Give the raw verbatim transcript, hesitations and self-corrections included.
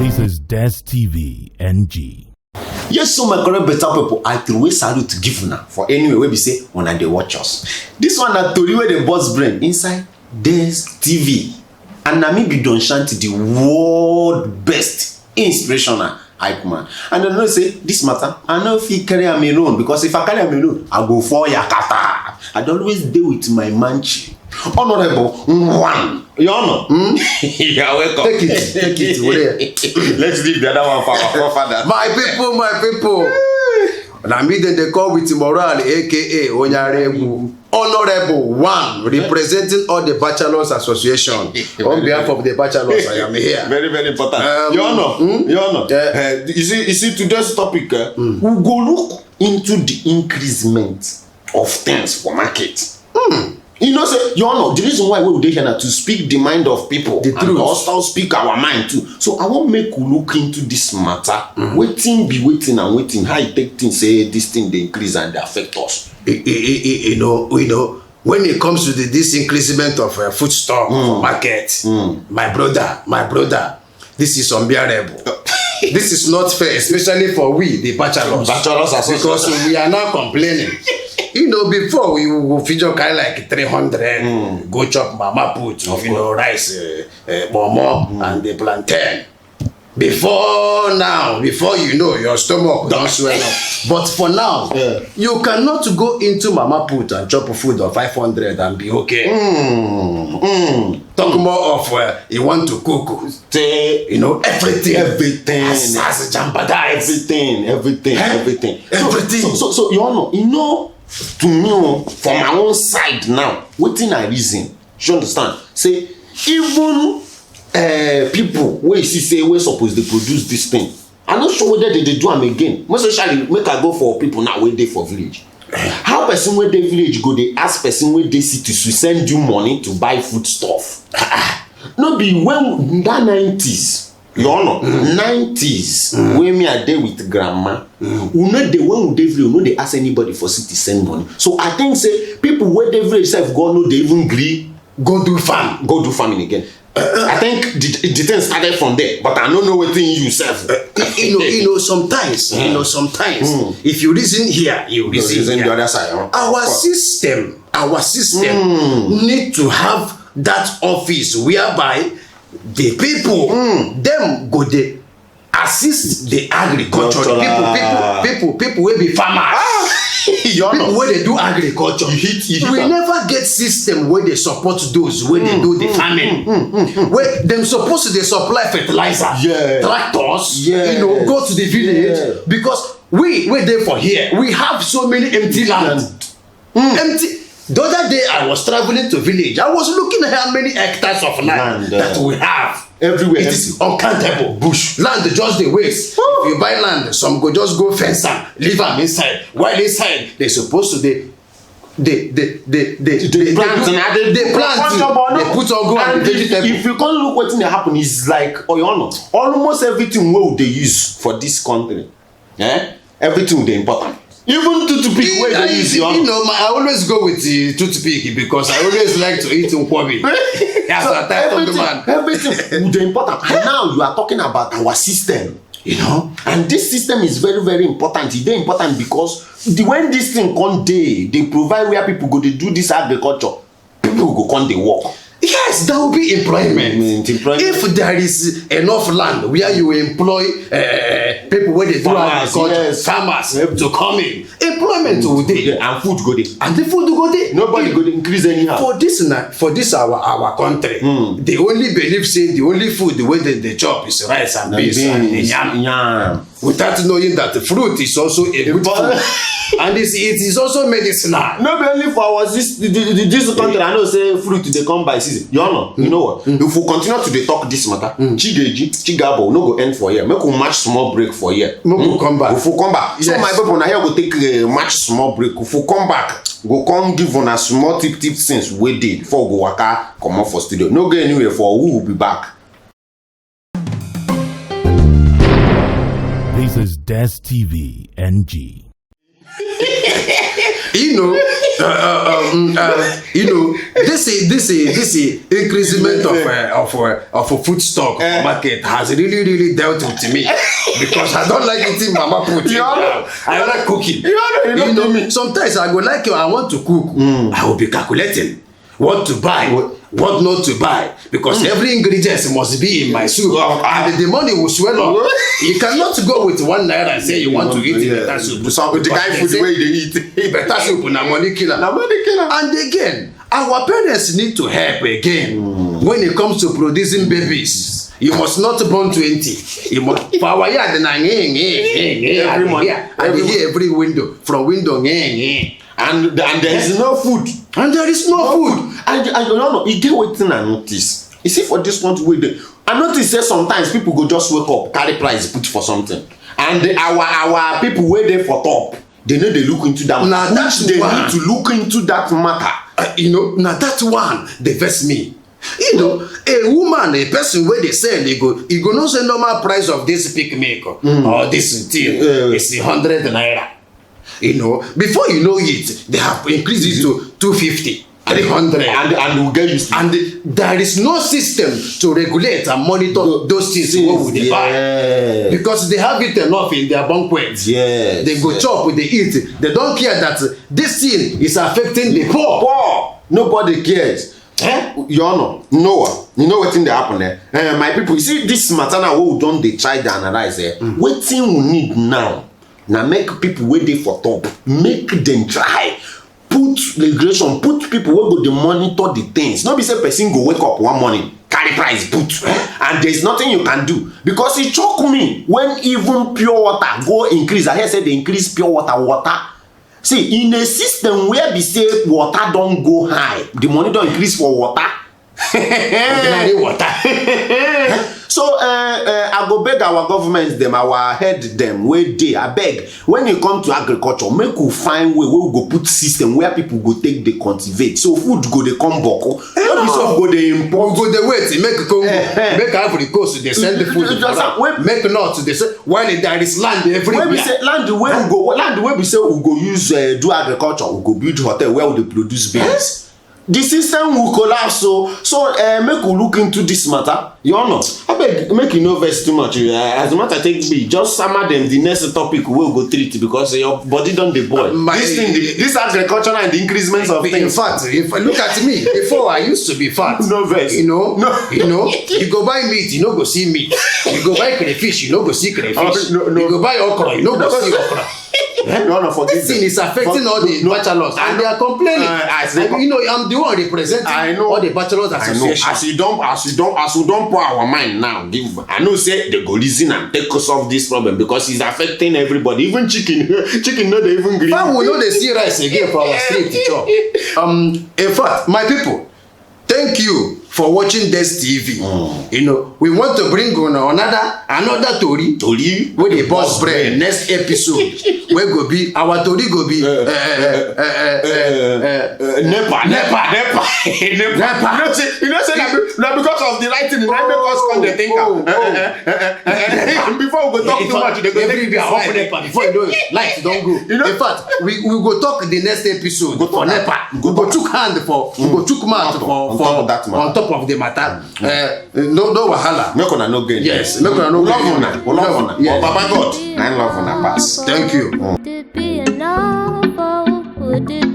This is Des T V N G. Yes, so my correct better people, I throw away salute give una for anywhere wey be say una dey watch us. This one na tori wey dey burst brain inside Des T V, and na me be Don Shanti, the world best inspirational hype man. And I know say this matter, I no fit carry am alone, because if I carry am alone, I go fall yakata. I dey always dey with my manchi. Honorable one, your honor. Hmm? You are welcome. Take it, take it, where? Let's leave the other one for our forefathers. My people, my people. Na me dem dey call with moral, A K A Onyaregwu. Honorable one, representing all the Bachelors Association. On behalf of the Bachelors, I am here. Very, very important. Um, your honor, hmm? Your honor. Yeah. Uh, you see, you see today's topic. Uh, We go look into the increasement of things for market. You know, say, your honor, the reason why we dey here na to speak the mind of people The and truth. Also speak our mind too. So I wan make we look into this matter. Wetin be wetin and wetin, how e take things say this thing dey increase and dey affect us. You, you, you, you know, you know, when it comes to the, this increasement of uh, foodstuff for market, my brother, my brother, this is unbearable. This is not fair, especially for we, the bachelors. Bachelors Association. Because we are now complaining. You know, before we would feature kind like three hundred, go chop mama put, you know, rice, uh, uh, momo, and the plantain. Before now, before you know, your stomach don swell up. But for now, Yeah. You cannot go into mama put and chop food of five hundred and be okay. Mm, mm. Talk more of uh, you want to cook. Say You know, everything. Everything. As, as jambada. Everything, everything, Eh? Everything. Everything. So, so, so, so, your honor, you know, to me, oh, for my own side now, wetin I reason, you understand? Say, even uh, people wey you see say wey suppose dey produce this thing, I no sure whether they dey do am again. Most especially, make I go for people now wey dey for village. How person wey dey village go dey ask person wey dey city to send you money to buy food stuff? No be when that nineties, your honor, nineties, wey me I dey with grandma, we no dey, when we dey village, we no dey ask anybody for city send money. So I think say people wey dey village sef go no dey even gree Go do farm. Go do farming again. I think the, the thing started from there, but I don't know wetin you sef. You know, you know, sometimes, you know, sometimes, if you reason here, you reason, Reason here. The other side. Huh? Our system, our system need to have that office whereby the people them go dey assist the agriculture. Cultural. People, people, people, people wey be farmers. Your People honor. Wey dey do agriculture. You hit, you hit We am. Never get system wey dey support those wey dey do the farming. Wey dem suppose to dey supply fertilizer, Yeah. Tractors, Yeah. You know, go to the village Yeah. Because we wey dey for here, we have so many empty land. Empty. The other day I was traveling to village. I was looking at how many hectares of land, Land, uh, that we have. Everywhere It is uncountable. Bush. Land just dey waste. If you buy land, some go just go fence am, leave am inside. While inside, they supposed to dey dey dey dey dey Dey plant do- na dey dey plant, culture, but dey no. Put ugu and And the if, vegetable. If you come look wetin dey happen, is like, oh, your honor, almost everything wey we dey use for this country, eh, everything dey import am. Even toothpick wey I, dey use, you your honor. Know, my, I always go with the toothpick because I always like to eat nkwobi. That's So a type of the everything, man. Everything we dey import am. And now you are talking about our system. You know, And this system is very, very important. E dey important because the, when this thing come dey, dey provide where people go dey do this agriculture, people go come dey work. Yes, there will be employment. Employment, employment. If there is enough land where you employ uh, people wey dey do Farmers, agriculture, yes. Farmers to come in, employment will dey. Yeah, and food go dey. And the food go dey. Nobody go dey increase anyhow. For this na for this our our country, they only believe say the only food wey dem dey chop is rice and beans and Beans, yam. Yam. Without knowing that the fruit is also a good But- food. And it's, it is also medicinal. No be only for our this, the, the, the, this country. I know say fruit dey come by season. You know, you know what? If we continue to dey talk this matter, chigeji, chigabo, no go end for here. Make we match small break for here. Make we come back. If we come back, so Yes. My people, na here we go take uh, match small break. If we come back, go come give una small tip tip things wey dey before we go waka comot for studio. No go anywhere, for we will be back. This is Des T V N G. You know, uh, uh, um, uh, you know, this is this is this is increasement of uh, of uh, of a food stock for market has really really dealt with me because I don't like eating mama put. You know, I like cooking. You know, you know, sometimes I go like you. I want to cook. I will be calculating what to buy, what not to buy, because every ingredient must be in my soup, and the money will swell up. You cannot go with one naira and say you want to eat better soup. So the kind food wey you dey eat, better soup na money killer. Na money killer. And again, our parents need to help again when it comes to producing babies. You must not born twenty. You must, for our yard na ngee, ngee, ngee, ngee. Every morning, I dey hear every window, from window ngee, ngee. And and there is no food. And there is no food. And and you know, e get wetin I notice. You see, for this country wey dey, I notice say sometimes people go just wake up, carry price put for something, and the, our our people wey dey for top, they no dey look into that. Na that they need to look into that matter. Uh, you know, na that one dey vex me. You know, a woman, a person wey dey sell, e go e go know say normal price of this pig milk or this thing is a hundred naira. You know, before you know it, they have increased it to two fifty, three hundred. And and we get used to it. And there is no system to regulate and monitor those things wey we dey buy, because they have it enough in their banquet. Yes. They go chop, they eat. They don't care that this thing is affecting the poor. Poor. Nobody cares. Eh? Your Honor, Noah, you know wetin dey happen, eh? Eh, my people, you see this matter now wey we don dey try dey analyze, eh? Wetin we need now na make people wey dey for top, make dem try put regulation, put people wey go dey monitor the things. No be say person go wake up one morning, carry price put, eh? And there's nothing you can do, because e choke me when even pure water go increase. I hear say they increase pure water, water. See, in a system where be say water don go high, the money don increase for water. Ordinary water. So uh, uh, I go beg our government dem, our head dem wey dey, I beg, when e come to agriculture, make we find way wey we go put system where people go take dey cultivate, so food go dey come boku. No be so we go dey import. We go dey wait, make Congo, make Ivory Coast dey send the food. Make North dey send, while there is land everywhere. Wey be say land wey we go, land wey be say we go use uh, do agriculture, we go build hotel where we dey produce beans. The system will collapse. So so uh, make we look into this matter. Your Honor, abeg, make you no vex too much. Uh, as the matter take be, just sama dem the next topic wey we go treat, because your body don dey boil. This thing, the, this agriculture and the increasement of things. In fact, if look at me, before I used to be fat. No vex. You know, no. You know, you go buy meat, you no go see meat. You go buy crayfish, you no go see crayfish. You go buy okra, you no go see okra. No, no, forget. This thing is affecting all the bachelors, and they are complaining. Uh, I, you know, I'm the one representing all the bachelors association. As you don, as you don, as you don pour our mind now, give. I know say they go reason and take solve this problem, because it's affecting everybody. Even chicken, chicken no dey even gree. Fowl no dey see rice again for our street to chop. Um, in fact, my people, thank you for watching this T V. You know, we want to bring on another another tori, tori wey dey burst brain next episode. Wey go be our tori go be uh, uh, uh, uh, uh, uh, uh, uh, nepa, nepa, nepa, nepa. You know say, you know say na be- na because of the lighting na make us come dey think am. Oh, oh, oh. Eh, eh, eh, eh, eh. Before we go talk too much, they go take everywhere this off light. Nepa before you know it, light don go. You know? In fact, we we go talk the next episode for nepa. We go chook hand for, we go chook mouth for, on top for of that matter. On Top of the matter. Eh, no no wahala. Make una no gain. Yes, make una no gain. We love una. We love una. Yes. But Baba God, I love una pass. Thank you. Would it be enough? Oh, would it